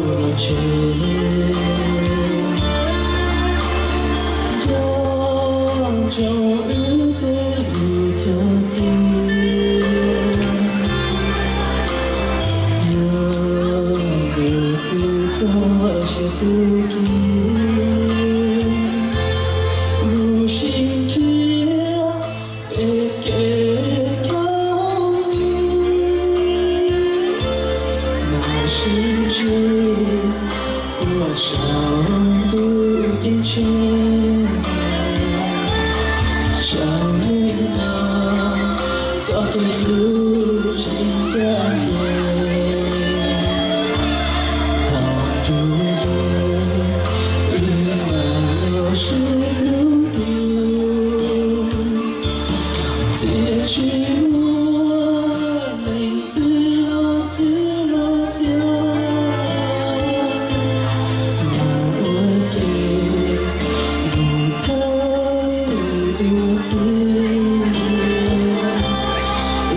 los tsev, nco ntsoov wb tej lus cog tiag, yog lus twg txog siab tu ki, mus sib nrhiav pem kev khaub lig, mas sib ntsib puag saum ntuj ceeb tsheej. Saum neej no txoj kev hlub tsis ncaj ncees, thaum ntuj yees wb mam los sib hlub dua, thiaj tsis muaj leej twg los txhawb los txia, mas ua ke mus thawj dua txiv,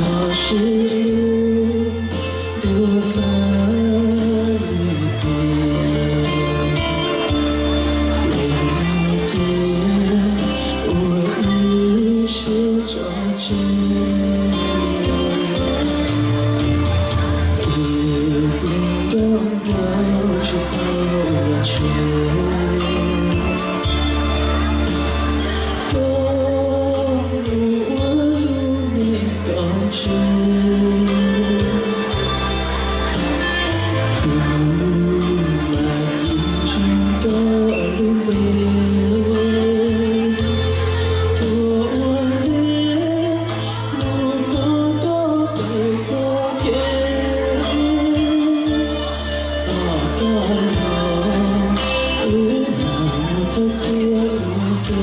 los sib hlub dua fab lwm tus. Ces no ces ua ib siab tso tseg, tus hluas nkauj nraug tsis tau los ntshe, koj mus ua lub neej kom ntshe, kuv mas tsis ntseeg koj lub npe, tuaj ua ntej mus koj koj pem toj kev, tom koj los wb mam mus thawj thiab ua ke.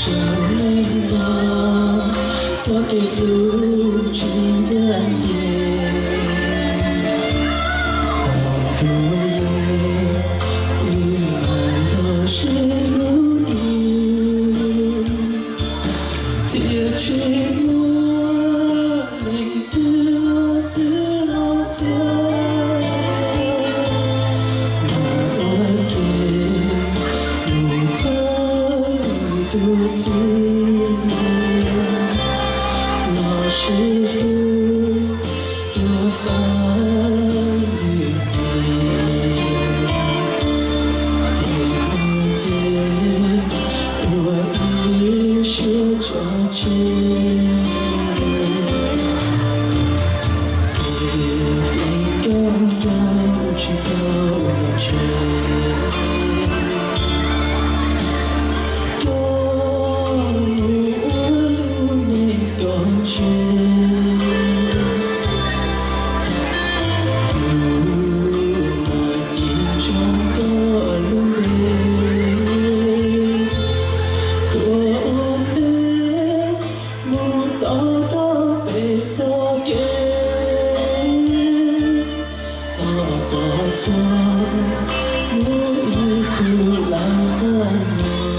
Saum neej no txoj kev hlub tsis ncaj ncees, thaum ntuj yees wb mam los sib hlub dua, thiaj tsis muaj leej twg los txhawb los txia, mas ua ke mus thawj dua txiv, los sib hlub dua fab lwm tus. Ces no ces ua ib siab tso tseg, tus hluas nkauj nraug tsis tau los ntshe, koj mus ua lub neej kom ntshe, kuv mas tsis ntseeg koj lub npe, tuaj ua ntej mus tom koj pem toj kev, tom koj txoj muaj ib tug lam qab no.